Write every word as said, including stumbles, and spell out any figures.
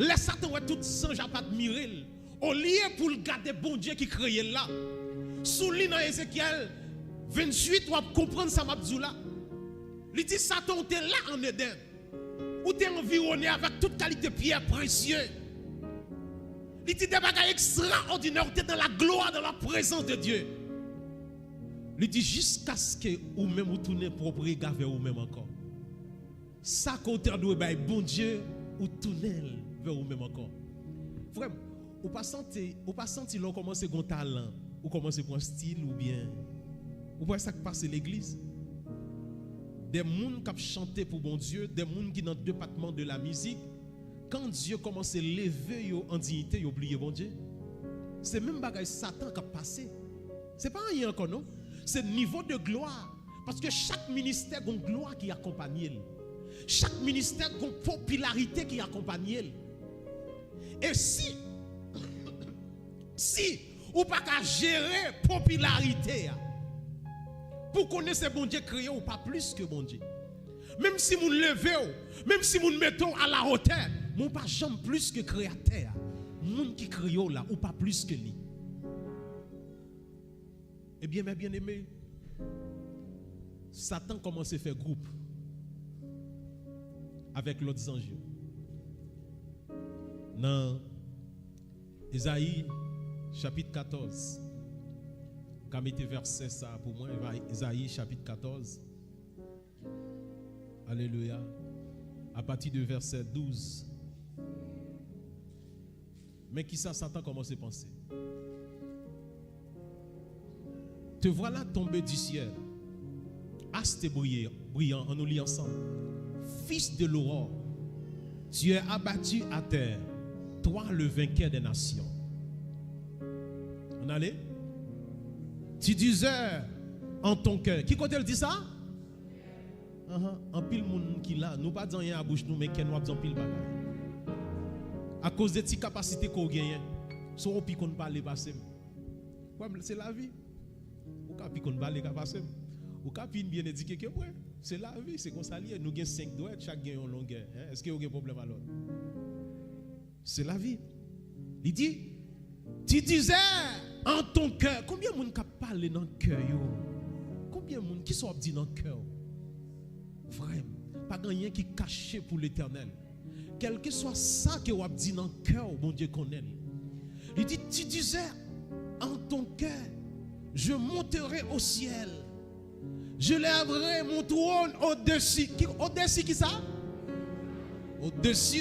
Lè Satan wè tout zanj ap admire l, olye pou l gade Bondye ki kreye l la, si w li nan Ezekyèl venntuit, w ap konprann sa m ap di w la. Li di, Satan, ou te la ann Eden. Ou te anviwone avèk tout kalite pyè presye. Li di, de bagay ekstraòdinè, ou te dans la gloire, dans la présence de Dieu. Li di, jiskaske ou menm ou tounen pwòp rega vè ou menm ankò. Sa ke w ta dwe bay Bondye, ou tounen l vè ou menm ankò. Frè m, ou pa santi, ou pa santi lè w kòmanse gen yon talan, ou kòmanse pran stil oubyen, ou pa wè sa k pase legliz? De moun k ap chante pou Bondye, de moun ki nan depatman de la mizik, kan Dye kòmanse leve yo an diyite, yo bliye Bondye. Se menm bagay Satan k ap pase. Se pa anyen ankò non. Se nivo de glwa. Paske chak ministè gon glwa ki akonpanye l. Chak ministè gon popilarite ki akonpanye l. E si, si ou pa ka jere popilarite a, pou konnen se Bondye kreye w, ou pa plis ke Bondye. Menm si moun leve w, menm si moun mete w a la hotè, men ou pa janm plis ke Kreyatè a. Moun ki kreye w la, ou pa plis ke li. Ebyen, mè byeneme, Satan kòmanse fè gwoup avèk lòt zanj yo. Nan Ezayi chapit katòz, ka mete vèsè sa a pou mwen, Ezayi chapit katòz. Alelouya. Apati de vèsè douz. Men kisa Satan kòmanse panse. Te voilà tombé du ciel, astre brillant, brillant, ann nou li ansanm. Fils de l'aurore, tu es abattu à terre, toi le vainqueur des nations. Ann ale. Tu disais en ton cœur. Ki kote l di sa? Anhan, anpil moun ki la, nou pa di anyen a bouch nou, men kè nou ap di anpil bagay. Akoz de ti kapasite ke w genyen, so w pi konn pale pase m. Wè, se lavi. Ou ka pi konn pale ka pase m. Ou ka pi byen edike ke mwen. Se lavi, se konsa li ye. Nou gen senk dwèt, chak gen yon longè. Hein? Èske yo gen pwoblèm alò? Se lavi. Li di, tu disais en ton cœur. Konbyen moun k ap pale nan kè yo? Konbyen moun, kisa w ap di nan kè w? Vrèman, pa gen anyen ki kache pou Letènèl. Kèlkeswa sa ke w ap di nan kè w, Bondye konnen l. Li di, tu disais en ton cœur, je monterai au ciel. Je lèverai mon trône au-dessus. Ki, au-dessus ki sa? Au-dessus